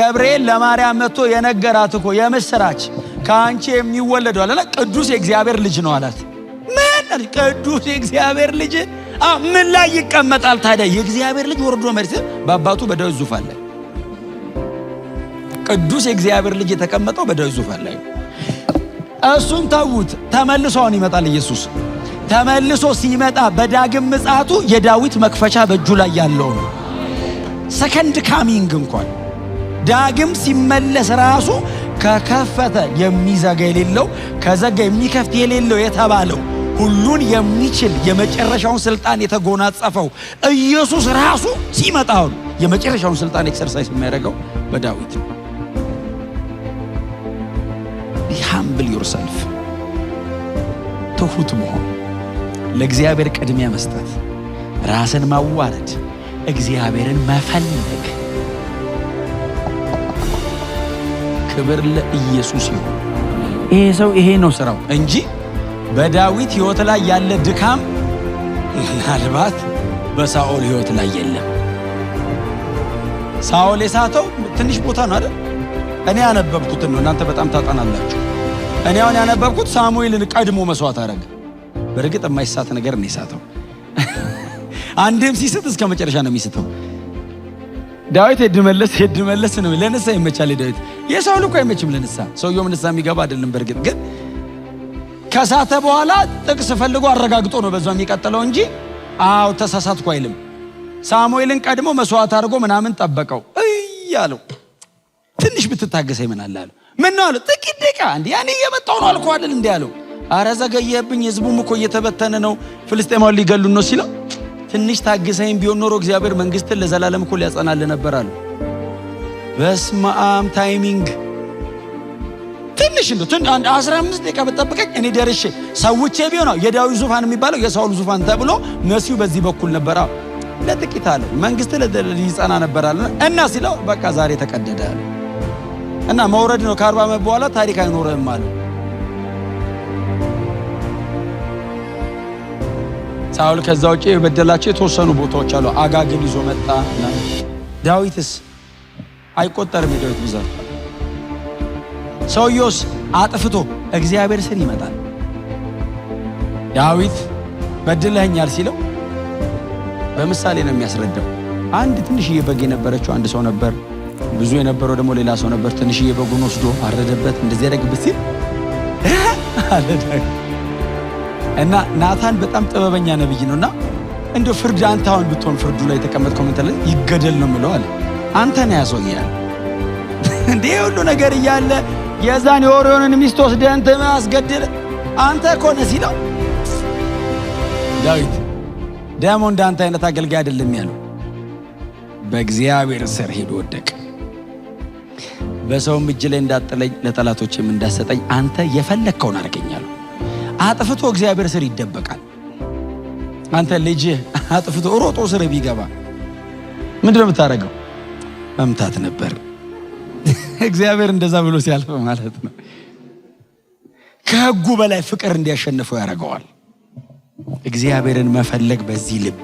ገብርኤል ለማርያም መጥቶ የነገራት እኮ የምስራች ከአንቺ የሚወለደው አለ ቅዱስ የእግዚአብሔር ልጅ ነው አላት። ምን ቅዱስ የእግዚአብሔር ልጅ ምን ላይ ይቀመጣል ታዲያ? የእግዚአብሔር ልጅ ወርዶ መሬት በአባቱ በዳዊት ዙፋን ላይ። ቅዱስ የእግዚአብሔር ልጅ የተቀመጠው በዳዊት ዙፋን ላይ። እሱን ተዉት። ተመልሶ አሁን ይመጣል ኢየሱስ። ተመልሶ ሲመጣ በዳግም ምጽአቱ የዳዊት መክፈቻ በእጁ ላይ ያለው ነው። Second coming እንኳን ዳግም ሲመለስ ራሱ ከከፈተ የሚዘጋ የሌለው፣ ከዘጋ የሚከፍት የሌለው የተባለው፣ ሁሉን የሚችል የመጨረሻውን ስልጣን የተጎናጸፈው ኢየሱስ ራሱ ሲመጣ አሁን የመጨረሻውን ስልጣን exercise የሚያደርገው በዳዊት ነው። Humble yourself፣ ትሁት መሆን፣ ለእግዚአብሔር ቅድሚያ መስጠት፣ ራስን ማዋረድ፣ እግዚአብሔርን መፈለግ። ክብር ለኢየሱስ ይሁን። ይሄ ሰው ይሄ ነው ስራው እንጂ በዳዊት ሕይወት ላይ ያለ ድካም ምናልባት በሳኦል ሕይወት ላይ የለም። ሳኦል የሳተው ትንሽ ቦታ ነው አይደል? እኔ ያነበብኩትን ነው፣ እናንተ በጣም ታጠናላችሁ። እኔ አሁን ያነበብኩት ሳሙኤልን ቀድሞ መስዋዕት አደረገ። በእርግጥ የማይሳት ነገር ነው የሳተው። አንድም ሲስት እስከ መጨረሻ ነው የሚስተው። ዳዊት ሄድ መለስ ሄድ መለስ ነው። ለንስሐ ይመቻል ዳዊት። የሳኦል እኮ አይመችም ለንስሐ። ሰውየውም ንስሐ የሚገባ አይደለም። በእርግጥ ግን ከሳተ በኋላ ጥቅስ ፈልጎ አረጋግጦ ነው በዛው የሚቀጥለው እንጂ አዎ ተሳሳትኩ አይልም። ሳሙኤልን ቀድሞ መስዋዕት አድርጎ ምናምን ጠበቀው እያለው ትንሽ ብትታገሰኝ ምን አለ አለው። ምን ነው አለው። ጥቂት ደቂቃ እንዴ፣ ያኔ እየመጣሁ ነው አልኩህ አይደል እንዴ አለው። አረ ዘገየብኝ፣ ህዝቡም እኮ እየተበተነ ነው፣ ፍልስጤማውን ሊገሉን ነው ሲለው ትንሽ ታግሰኝ ቢሆን ኖሮ እግዚአብሔር መንግስትን ለዘላለም እኮ ሊያጸናልህ ነበር አለው። በስመ አብ timing፣ ትንሽ እንደው አንድ 15 ደቂቃ ብትጠብቀኝ እኔ ደርሼ ሰውቼ ቢሆን የዳዊት ዙፋን የሚባለው የሳኦል ዙፋን ተብሎ መሲሁ በዚህ በኩል ነበር። ለጥቂት አለ መንግስት ሊጸና ነበር አለ እና ሲለው በቃ ዛሬ ተቀደደ አለ እና መውረድ ነው፣ ከ40 ዓመት በኋላ ታሪክ አይኖርህም አለው። ሳኦል ከዛ ውጪ የበደላቸው የተወሰኑ ቦታዎች አሉ። አጋግን ይዞ መጣ። ዳዊትስ አይቆጠርም የዳዊት ብዛት። ሰውየውስ አጥፍቶ እግዚአብሔር ስር ይመጣል። ዳዊት በድለኸኛል ሲለው በምሳሌ ነው የሚያስረዳው። አንድ ትንሽዬ በግ የነበረችው አንድ ሰው ነበር። ብዙ የነበረው ደግሞ ሌላ ሰው ነበር። ትንሽዬ በጉን ወስዶ አረደበት። እንደዚህ ያደረግበት ሲል አለ ዳዊት። እና ናታን በጣም ጥበበኛ ነብይ ነውና እንደው ፍርድ አንተ አሁን ብትሆን ፍርዱ ላይ የተቀመጥከው ምን ትላለህ? ይገደል ነው የምለው አለ። አንተ ነው ያሰው ያለ እንዴ ሁሉ ነገር እያለ የዛን የኦርዮንን ሚስት ወስደህ እንትን አስገድል አንተ እኮ ነህ ሲለው ዳዊት ደግሞ እንዳንተ አይነት አገልጋይ አይደለም ያለው። በእግዚአብሔር ስር ሄዶ ወደቀ። በሰውም እጅ ላይ እንዳጥለኝ ለጠላቶችም እንዳሰጠኝ አንተ የፈለግከውን አድርገኛለሁ። አጥፍቶ እግዚአብሔር ስር ይደበቃል። አንተ ልጅህ አጥፍቶ ሮጦ ስር ቢገባ ምንድነው የምታደርገው? መምታት ነበር። እግዚአብሔር እንደዛ ብሎ ሲያልፍ ማለት ነው። ከሕጉ በላይ ፍቅር እንዲያሸንፈው ያደርገዋል። እግዚአብሔርን መፈለግ በዚህ ልብ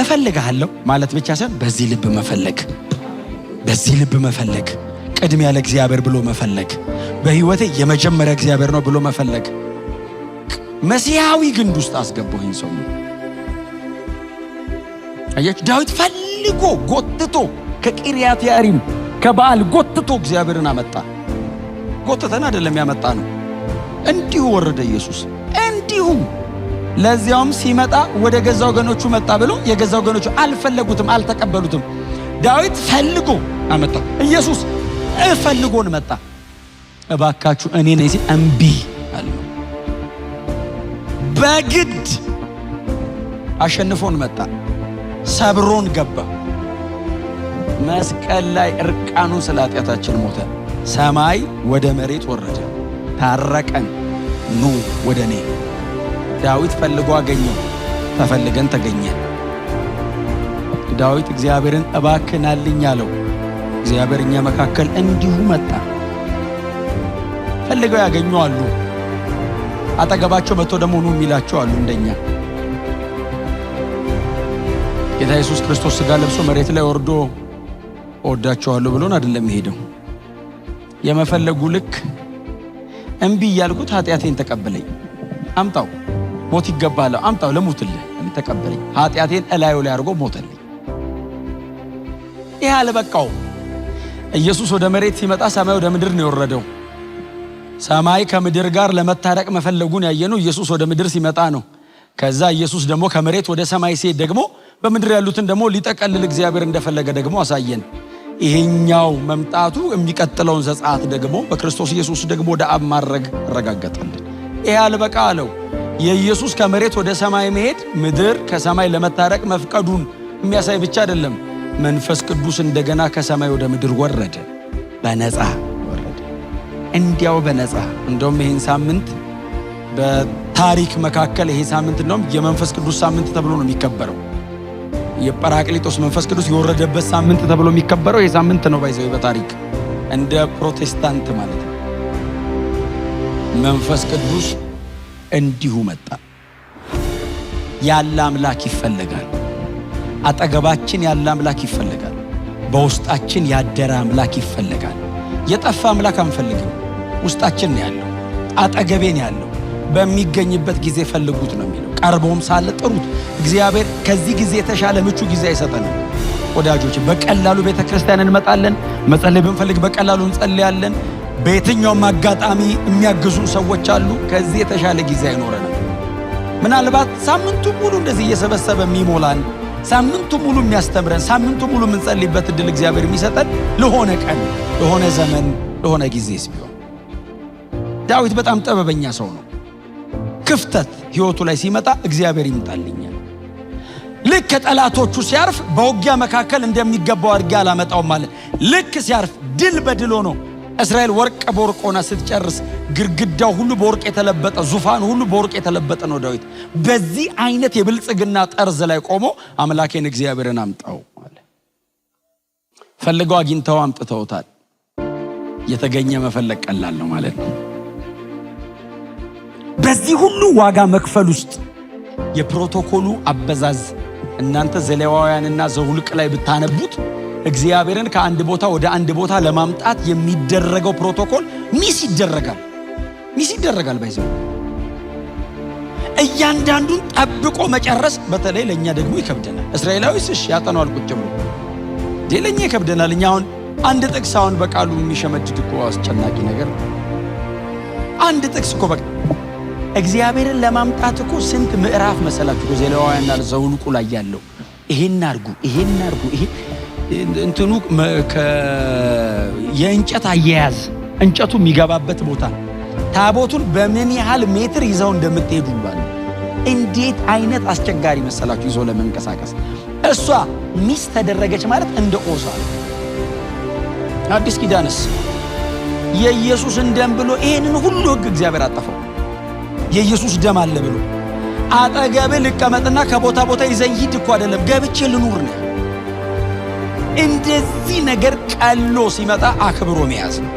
እፈልግሃለሁ ማለት ብቻ ሳይሆን በዚህ ልብ መፈለግ፣ በዚህ ልብ መፈለግ፣ ቅድሚያ ለእግዚአብሔር ብሎ መፈለግ፣ በሕይወቴ የመጀመሪያ እግዚአብሔር ነው ብሎ መፈለግ መሲሐዊ ግንድ ውስጥ አስገባው ሰው። አያችሁ፣ ዳዊት ፈልጎ ጎትቶ ከቂርያት ያሪም ከበዓል ጎትቶ እግዚአብሔርን አመጣ። ጎትተን አይደለም ያመጣ ነው፣ እንዲሁ ወረደ ኢየሱስ እንዲሁ። ለዚያውም ሲመጣ ወደ ገዛ ወገኖቹ መጣ ብሎ የገዛ ወገኖቹ አልፈለጉትም፣ አልተቀበሉትም። ዳዊት ፈልጎ አመጣ። ኢየሱስ እፈልጎን መጣ። እባካችሁ እኔ ነኝ ሲል እምቢ አለ። በግድ አሸንፎን መጣ። ሰብሮን ገባ። መስቀል ላይ እርቃኑን ስለ ኃጢአታችን ሞተ። ሰማይ ወደ መሬት ወረደ። ታረቀን። ኑ ወደ እኔ። ዳዊት ፈልጎ አገኘው። ተፈልገን ተገኘ። ዳዊት እግዚአብሔርን እባክናልኝ አለው። እግዚአብሔር እኛ መካከል እንዲሁ መጣ። ፈልገው ያገኙ አሉ። አጠገባቸው መጥቶ ደግሞ ኑ የሚላቸው አሉ። እንደኛ ጌታ ኢየሱስ ክርስቶስ ሥጋ ለብሶ መሬት ላይ ወርዶ እወዳቸዋለሁ ብሎን አይደለም የሄደው። የመፈለጉ ልክ እምቢ እያልኩት ኃጢአቴን ተቀበለኝ። አምጣው ሞት ይገባል፣ አምጣው ለሞትልህ ተቀበለኝ። ኃጢአቴን እላዩ ላይ አድርጎ ሞተልኝ። ይህ አልበቃው። ኢየሱስ ወደ መሬት ሲመጣ ሰማይ ወደ ምድር ነው የወረደው። ሰማይ ከምድር ጋር ለመታረቅ መፈለጉን ያየነው ኢየሱስ ወደ ምድር ሲመጣ ነው። ከዛ ኢየሱስ ደግሞ ከመሬት ወደ ሰማይ ሲሄድ ደግሞ በምድር ያሉትን ደግሞ ሊጠቀልል እግዚአብሔር እንደፈለገ ደግሞ አሳየን። ይሄኛው መምጣቱ የሚቀጥለውን ዘጸአት ደግሞ በክርስቶስ ኢየሱስ ደግሞ ወደ አብ ማድረግ አረጋገጠልን። ይሄ አልበቃ አለው። የኢየሱስ ከመሬት ወደ ሰማይ መሄድ ምድር ከሰማይ ለመታረቅ መፍቀዱን የሚያሳይ ብቻ አይደለም። መንፈስ ቅዱስ እንደገና ከሰማይ ወደ ምድር ወረደ፣ በነፃ ወረደ፣ እንዲያው በነፃ። እንደውም ይህን ሳምንት በታሪክ መካከል ይሄ ሳምንት እንደውም የመንፈስ ቅዱስ ሳምንት ተብሎ ነው የሚከበረው። የጰራቅሊጦስ መንፈስ ቅዱስ የወረደበት ሳምንት ተብሎ የሚከበረው ይሄ ሳምንት ነው። By the way በታሪክ እንደ ፕሮቴስታንት ማለት ነው። መንፈስ ቅዱስ እንዲሁ መጣ። ያለ አምላክ ይፈለጋል። አጠገባችን ያለ አምላክ ይፈለጋል። በውስጣችን ያደረ አምላክ ይፈለጋል። የጠፋ አምላክ አንፈልግም። ውስጣችን ነው ያለው፣ አጠገቤን ያለው። በሚገኝበት ጊዜ ፈልጉት ነው የሚለው። ቀርቦም ሳለ ጥሩት። እግዚአብሔር ከዚህ ጊዜ የተሻለ ምቹ ጊዜ አይሰጠንም። ወዳጆች፣ በቀላሉ ቤተ ክርስቲያን እንመጣለን። መጸለይ ብንፈልግ በቀላሉ እንጸልያለን። በየትኛውም አጋጣሚ የሚያግዙ ሰዎች አሉ። ከዚህ የተሻለ ጊዜ አይኖረንም። ምናልባት ሳምንቱ ሙሉ እንደዚህ እየሰበሰበ የሚሞላን፣ ሳምንቱ ሙሉ የሚያስተምረን፣ ሳምንቱ ሙሉ የምንጸልይበት እድል እግዚአብሔር የሚሰጠን ለሆነ ቀን፣ ለሆነ ዘመን፣ ለሆነ ጊዜስ ቢሆን። ዳዊት በጣም ጥበበኛ ሰው ነው። ክፍተት ሕይወቱ ላይ ሲመጣ እግዚአብሔር ይምጣልኛል። ልክ ከጠላቶቹ ሲያርፍ በውጊያ መካከል እንደሚገባው አድርጌ አላመጣውም ማለት፣ ልክ ሲያርፍ ድል በድል ሆኖ እስራኤል ወርቅ በወርቅ ሆና ስትጨርስ ግድግዳው ሁሉ በወርቅ የተለበጠ፣ ዙፋኑ ሁሉ በወርቅ የተለበጠ ነው። ዳዊት በዚህ አይነት የብልጽግና ጠርዝ ላይ ቆሞ አምላኬን እግዚአብሔርን አምጣው አለ። ፈልገው አግኝተው አምጥተውታል። የተገኘ መፈለግ ቀላል ነው ማለት ነው። በዚህ ሁሉ ዋጋ መክፈል ውስጥ የፕሮቶኮሉ አበዛዝ እናንተ ዘሌዋውያንና ዘሁልቅ ላይ ብታነቡት እግዚአብሔርን ከአንድ ቦታ ወደ አንድ ቦታ ለማምጣት የሚደረገው ፕሮቶኮል miss ይደረጋል። Miss ይደረጋል። By the way እያንዳንዱን ጠብቆ መጨረስ በተለይ ለእኛ ደግሞ ይከብደናል። እስራኤላዊስ እሺ ያጠነዋል ቁጭ ብሎ፣ ለእኛ ይከብደናል። እኛ አሁን አንድ ጥቅስ አሁን በቃሉ የሚሸመድድ እኮ አስጨናቂ ነገር ነው። አንድ ጥቅስ እኮ በቃ እግዚአብሔርን ለማምጣት እኮ ስንት ምዕራፍ መሰላችሁ? ዘሌዋውያንና ዘሁልቁ ላይ ያለው ይሄን አርጉ፣ ይሄን አርጉ፣ ይሄ እንትኑ የእንጨት አያያዝ፣ እንጨቱ የሚገባበት ቦታ፣ ታቦቱን በምን ያህል ሜትር ይዘው እንደምትሄዱ ባለ እንዴት አይነት አስቸጋሪ መሰላችሁ ይዞ ለመንቀሳቀስ። እሷ miss ተደረገች ማለት እንደ ኦዛ። አዲስ ኪዳንስ የኢየሱስን ደም ብሎ ይሄንን ሁሉ ሕግ እግዚአብሔር አጠፈው። የኢየሱስ ደም አለ ብሎ አጠገብህ ልቀመጥና ከቦታ ቦታ ይዘኝ ሂድ እኮ አይደለም፣ ገብቼ ልኑር ነው። እንደዚህ ነገር ቀሎ ሲመጣ አክብሮ መያዝ ነው።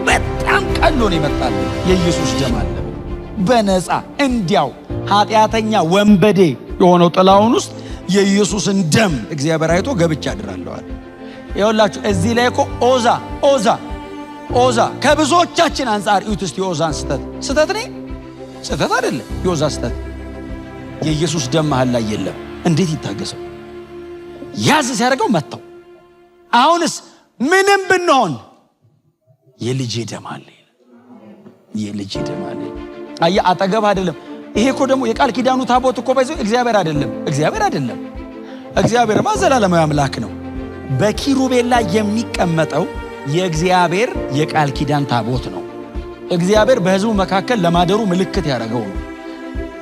በጣም ቀሎ ነው ይመጣል። የኢየሱስ ደም አለ በነፃ እንዲያው ኃጢአተኛ ወንበዴ የሆነው ጥላውን ውስጥ የኢየሱስን ደም እግዚአብሔር አይቶ ገብቼ አድራለዋል። ይኸውላችሁ እዚህ ላይ እኮ ኦዛ ኦዛ ኦዛ ከብዙዎቻችን አንጻር እዩት እስቲ የኦዛን ስተት። ስተት ነኝ ስህተት አይደለም። የኦዛ ስህተት የኢየሱስ ደም መሃል ላይ የለም። እንዴት ይታገሰው? ያዝ ሲያደርገው መታው። አሁንስ ምንም ብንሆን የልጄ ደም አለ፣ የልጄ ደም አለ። አየህ አጠገብ አይደለም። ይሄ እኮ ደግሞ የቃል ኪዳኑ ታቦት እኮ by the way እግዚአብሔር አይደለም፣ እግዚአብሔር አይደለም። እግዚአብሔርማ ዘላለማዊ አምላክ ነው። በኪሩቤል ላይ የሚቀመጠው የእግዚአብሔር የቃል ኪዳን ታቦት ነው። እግዚአብሔር በሕዝቡ መካከል ለማደሩ ምልክት ያደረገው ነው።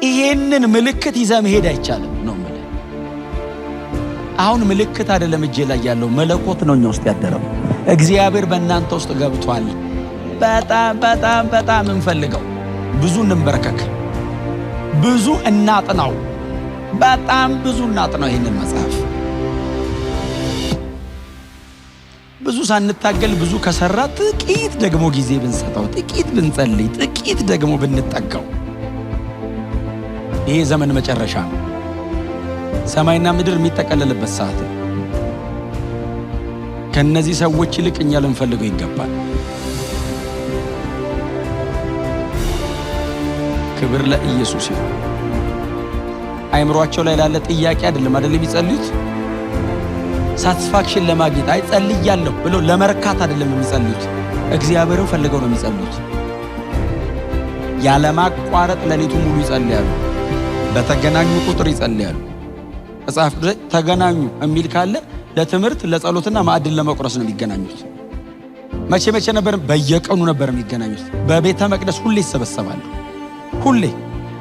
ይሄንን ምልክት ይዘህ መሄድ አይቻልም ነው የምልህ። አሁን ምልክት አይደለም እጄ ላይ ያለው፣ መለኮት ነው እኛ ውስጥ ያደረው። እግዚአብሔር በእናንተ ውስጥ ገብቷል። በጣም በጣም በጣም እንፈልገው። ብዙ እንንበርከክ፣ ብዙ እናጥናው፣ በጣም ብዙ እናጥናው ይህንን መጽሐፍ። ብዙ ሳንታገል ብዙ ከሰራ፣ ጥቂት ደግሞ ጊዜ ብንሰጠው፣ ጥቂት ብንጸልይ፣ ጥቂት ደግሞ ብንጠጋው፣ ይሄ ዘመን መጨረሻ ነው። ሰማይና ምድር የሚጠቀለልበት ሰዓት ነው። ከነዚህ ሰዎች ይልቅ እኛ ልንፈልገው ይገባል። ክብር ለኢየሱስ ይሁን። አይምሯቸው ላይ ላለ ጥያቄ አይደለም አይደል የሚጸልዩት። Satisfaction ለማግኘት አይ ጸልያለሁ ብሎ ለመርካት አይደለም የሚጸልዩት። እግዚአብሔርን ፈልገው ነው የሚጸልዩት። ያለማቋረጥ ሌሊቱን ሙሉ ይጸልያሉ። በተገናኙ ቁጥር ይጸልያሉ። መጽሐፍ ቅዱስ ተገናኙ የሚል ካለ ለትምህርት ለጸሎትና ማዕድን ለመቁረስ ነው የሚገናኙት። መቼ መቼ ነበር? በየቀኑ ነበር የሚገናኙት። በቤተ መቅደስ ሁሌ ይሰበሰባሉ። ሁሌ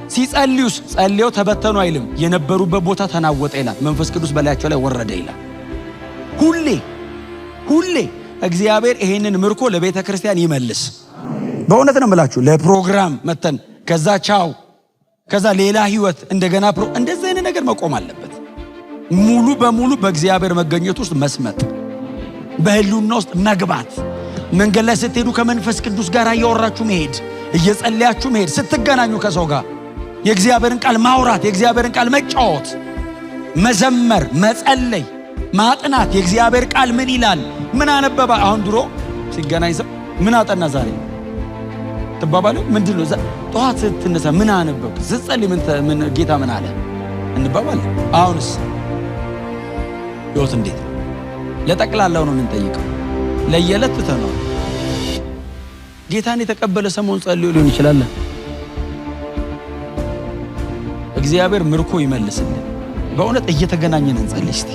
ሲጸልዩስ ጸልየው ተበተኑ አይልም። የነበሩበት ቦታ ተናወጠ ይላል። መንፈስ ቅዱስ በላያቸው ላይ ወረደ ይላል። ሁሌ ሁሌ እግዚአብሔር ይሄንን ምርኮ ለቤተ ክርስቲያን ይመልስ። በእውነት ነው የምላችሁ። ለፕሮግራም መተን ከዛ ቻው፣ ከዛ ሌላ ህይወት እንደገና እንደዚህ አይነት ነገር መቆም አለበት። ሙሉ በሙሉ በእግዚአብሔር መገኘት ውስጥ መስመጥ፣ በህልውና ውስጥ መግባት፣ መንገድ ላይ ስትሄዱ ከመንፈስ ቅዱስ ጋር እያወራችሁ መሄድ፣ እየጸለያችሁ መሄድ፣ ስትገናኙ ከሰው ጋር የእግዚአብሔርን ቃል ማውራት፣ የእግዚአብሔርን ቃል መጫወት፣ መዘመር፣ መጸለይ፣ ማጥናት። የእግዚአብሔር ቃል ምን ይላል? ምን አነበባ? አሁን ድሮ ሲገናኝ ሰው ምን አጠና ዛሬ ትባባሉ። ምንድን ነው ጠዋት ስትነሳ ምን አነበብክ? ስትጸልይ ምን ጌታ ምን አለ እንባባለን። አሁንስ ህይወት እንዴት ነው? ለጠቅላላው ነው የምንጠይቀው። ለየዕለት ትተነዋል። ጌታን የተቀበለ ሰሞን ጸልዮ ሊሆን ይችላል። እግዚአብሔር ምርኮ ይመልስልን። በእውነት እየተገናኘን እንጸልይ እስቲ።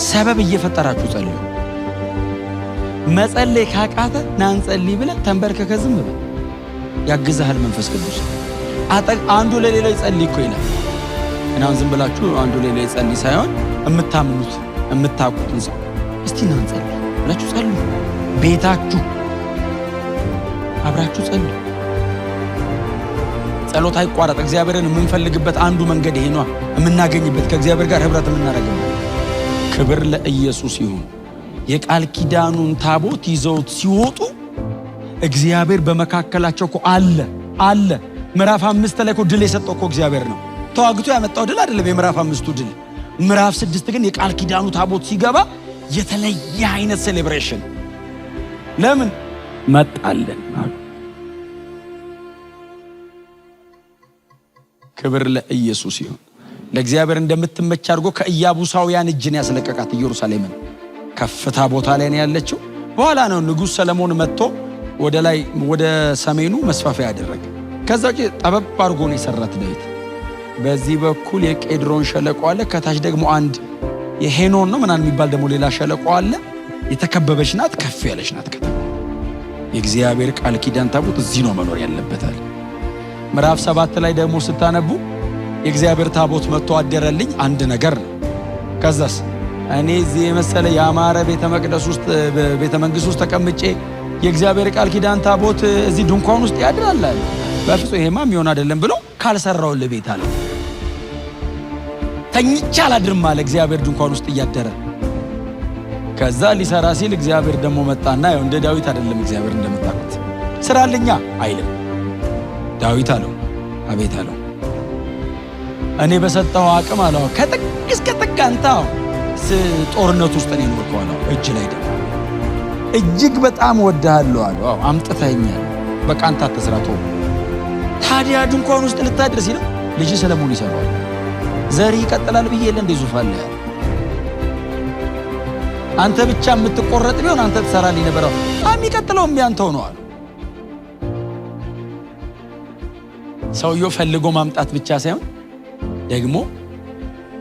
ሰበብ እየፈጠራችሁ ጸልዩ። መጸለይ ካቃተ ና እንጸልይ ብለህ ተንበርከከ ዝም በል። ያግዝሃል መንፈስ ቅዱስ። አንዱ ለሌላው ይጸልይ እኮ ይላል። እና አሁን ዝም ብላችሁ አንዱ ለሌላው ይጸልይ ሳይሆን የምታምኑት የምታውቁትን ሰው እስቲ ና እንጸልይ ብላችሁ ጸልዩ። ቤታችሁ አብራችሁ ጸልዩ። ጸሎት አይቋረጥ። እግዚአብሔርን የምንፈልግበት አንዱ መንገድ ይሄ ነው፣ የምናገኝበት ከእግዚአብሔር ጋር ህብረት የምናደርግበት። ክብር ለኢየሱስ ይሁን። የቃል ኪዳኑን ታቦት ይዘውት ሲወጡ እግዚአብሔር በመካከላቸው እኮ አለ አለ። ምዕራፍ 5 ላይ እኮ ድል የሰጠው እኮ እግዚአብሔር ነው። ተዋግቶ ያመጣው ድል አይደለም የምዕራፍ 5ቱ ድል። ምዕራፍ 6 ግን የቃል ኪዳኑ ታቦት ሲገባ የተለየ አይነት celebration ለምን መጣልን አሉ። ክብር ለኢየሱስ ይሁን። ለእግዚአብሔር እንደምትመች አድርጎ ከኢያቡሳውያን እጅን ያስለቀቃት ኢየሩሳሌምን ከፍታ ቦታ ላይ ነው ያለችው። በኋላ ነው ንጉሥ ሰለሞን መጥቶ ወደ ላይ ወደ ሰሜኑ መስፋፊያ ያደረገ። ከዛ ውጪ ጠበብ አድርጎ ነው የሰራት ዳዊት። በዚህ በኩል የቄድሮን ሸለቆ አለ። ከታች ደግሞ አንድ የሄኖን ነው ምናምን የሚባል ደግሞ ሌላ ሸለቆ አለ። የተከበበች ናት፣ ከፍ ያለች ናት ከተማ። የእግዚአብሔር ቃል ኪዳን ታቦት እዚህ ነው መኖር ያለበታል። ምዕራፍ 7 ላይ ደግሞ ስታነቡ የእግዚአብሔር ታቦት መጥቶ አደረልኝ አንድ ነገር ነው። ከዛስ እኔ እዚህ የመሰለ ያማረ ቤተ መቅደስ ውስጥ ቤተ መንግስት ውስጥ ተቀምጬ የእግዚአብሔር ቃል ኪዳን ታቦት እዚህ ድንኳን ውስጥ ያድራል አለ። በፍጹም ይሄማ የሚሆን አይደለም ብሎ ካልሰራውልህ ቤት አለ። ተኝቼ አላድርም አለ እግዚአብሔር ድንኳን ውስጥ እያደረ። ከዛ ሊሰራ ሲል እግዚአብሔር ደግሞ መጣና ያው እንደ ዳዊት አይደለም እግዚአብሔር እንደምታውቁት ስራልኛ አይልም። ዳዊት አለው አቤት አለው እኔ በሰጠው አቅም አለው ከጥግ እስከ ጥግ አንተ ጦርነት ውስጥ ነው የኖርከው አለው። እጅ ላይ ደግሞ እጅግ በጣም ወድሃለሁ አለው። አዎ አምጥተኸኛል፣ በቃ አንተ አትስራ ተው። ታዲያ ድንኳን ውስጥ ልታድር ሲለው ልጅ ሰለሞን ይሰራዋል፣ ዘር ይቀጥላል ብዬ የለ እንደ ዙፋን ላይ አንተ ብቻ የምትቆረጥ ቢሆን አንተ ትሰራልኝ ነበር፣ የሚቀጥለውም ያንተው ነው አለው። ሰውየው ፈልጎ ማምጣት ብቻ ሳይሆን ደግሞ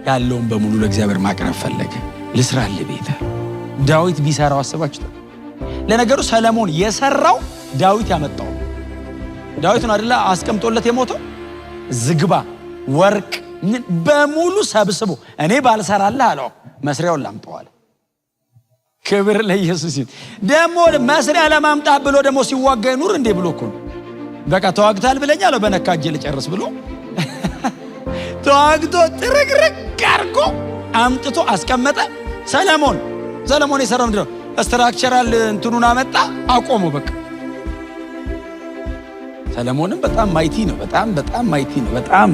ያለውን በሙሉ ለእግዚአብሔር ማቅረብ ፈለገ። ልስራልህ ቤት ዳዊት ቢሰራው አስባችሁታል? ለነገሩ ሰለሞን የሰራው ዳዊት ያመጣው ዳዊት ነው አይደለ? አስቀምጦለት የሞተው ዝግባ፣ ወርቅ በሙሉ ሰብስቦ እኔ ባልሰራልህ አለው፣ መስሪያውን ላምጠዋል። ክብር ለኢየሱስ ይሁን። ደግሞ መስሪያ ለማምጣት ብሎ ደግሞ ሲዋጋ ይኑር እንዴ ብሎ እኮ ነው። በቃ ተዋግታል ብለኛ አለው፣ በነካ እጄ ልጨርስ ብሎ ተዋግቶ ጥርግርግ አድርጎ አምጥቶ አስቀመጠ። ሰለሞን የሰራው ምንድን ነው? Structural እንትኑን አመጣ አቆሞ። በቃ ሰለሞንም በጣም mighty ነው። በጣም በጣም mighty ነው። በጣም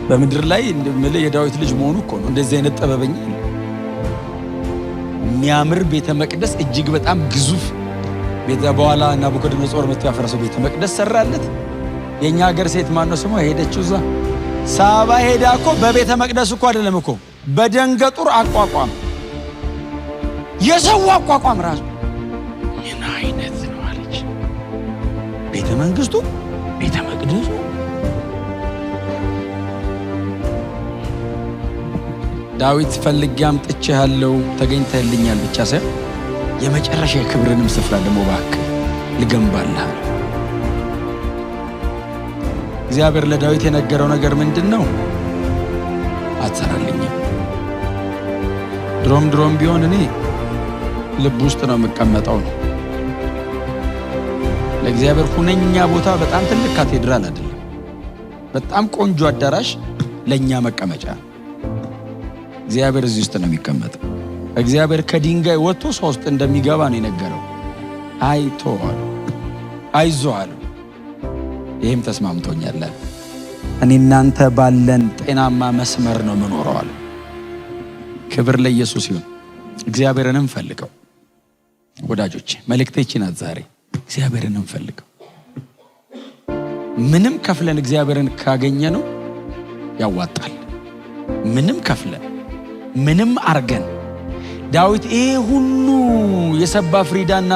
በምድር ላይ እንደምልህ የዳዊት ልጅ መሆኑ እኮ ነው። እንደዚህ አይነት ጥበበኛ የሚያምር ቤተ መቅደስ፣ እጅግ በጣም ግዙፍ ቤተ፣ በኋላ ናቡከደነጾር መጥቶ ያፈረሰው ቤተ መቅደስ ሰራለት። የእኛ ሀገር ሴት ማነው ስሟ ሄደችው እዛ ሳባ ሄዳ እኮ በቤተ መቅደስ እኮ አይደለም እኮ፣ በደንገጡር አቋቋም፣ የሰው አቋቋም ራሱ ምን አይነት ነው አለች። ቤተ መንግስቱ፣ ቤተ መቅደሱ። ዳዊት ፈልጌ አምጥቼሃለሁ፣ ተገኝተህልኛል ብቻ ሳይሆን የመጨረሻ የክብርንም ስፍራ ደግሞ እባክህ ልገንባልህ። እግዚአብሔር ለዳዊት የነገረው ነገር ምንድን ነው? አትሰራልኝም። ድሮም ድሮም ቢሆን እኔ ልብ ውስጥ ነው የምቀመጠው ነው። ለእግዚአብሔር ሁነኛ ቦታ በጣም ትልቅ ካቴድራል አይደለም። በጣም ቆንጆ አዳራሽ ለእኛ መቀመጫ። እግዚአብሔር እዚህ ውስጥ ነው የሚቀመጠው። እግዚአብሔር ከድንጋይ ወጥቶ ሰው ውስጥ እንደሚገባ ነው የነገረው። አይቶ አይዞ አለው። ይህም ተስማምቶኛል። እኔ እናንተ ባለን ጤናማ መስመር ነው የምኖረው አለ። ክብር ለኢየሱስ ይሁን። እግዚአብሔርንም ፈልገው ወዳጆቼ፣ መልእክቴ ናት ዛሬ። እግዚአብሔርንም ፈልገው። ምንም ከፍለን እግዚአብሔርን ካገኘነው ያዋጣል። ምንም ከፍለን፣ ምንም አርገን፣ ዳዊት ይሄ ሁሉ የሰባ ፍሪዳና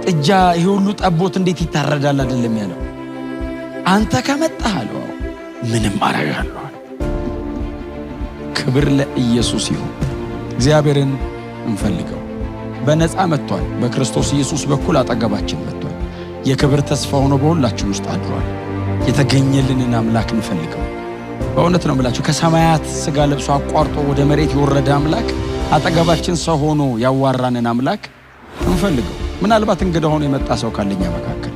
ጥጃ፣ ይሄ ሁሉ ጠቦት እንዴት ይታረዳል አይደለም ያለው። አንተ ከመጣህ አለው ምንም አረጋለሁ። ክብር ለኢየሱስ ይሁን። እግዚአብሔርን እንፈልገው። በነፃ መጥቷል። በክርስቶስ ኢየሱስ በኩል አጠገባችን መጥቷል። የክብር ተስፋ ሆኖ በሁላችን ውስጥ አድሯል። የተገኘልንን አምላክ እንፈልገው። በእውነት ነው የምላችሁ፣ ከሰማያት ስጋ ለብሶ አቋርጦ ወደ መሬት የወረደ አምላክ፣ አጠገባችን ሰው ሆኖ ያዋራንን አምላክ እንፈልገው። ምናልባት እንግዳ ሆኖ የመጣ ሰው ካለኛ መካከል፣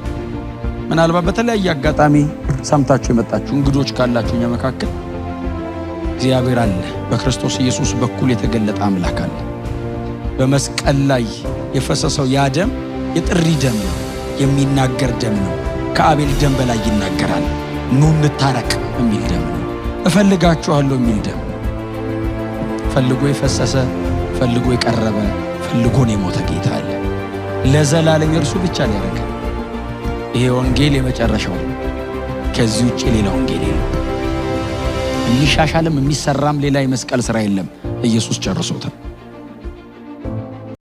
ምናልባት በተለያየ አጋጣሚ ሰምታችሁ የመጣችሁ እንግዶች ካላችሁ እኛ መካከል እግዚአብሔር አለ። በክርስቶስ ኢየሱስ በኩል የተገለጠ አምላክ አለ። በመስቀል ላይ የፈሰሰው ያ ደም የጥሪ ደም ነው፣ የሚናገር ደም ነው። ከአቤል ደም በላይ ይናገራል። ኑ እንታረቅ የሚል ደም ነው። እፈልጋችኋለሁ የሚል ደም ነው። ፈልጎ የፈሰሰ፣ ፈልጎ የቀረበ፣ ፈልጎን የሞተ ጌታ አለ። ለዘላለም የእርሱ ብቻ ሊያደርግ። ይሄ ወንጌል የመጨረሻው ነው። ከዚህ ውጭ ሌላ ወንጌል የለም። የሚሻሻልም የሚሰራም ሌላ የመስቀል ስራ የለም። ኢየሱስ ጨርሶታል።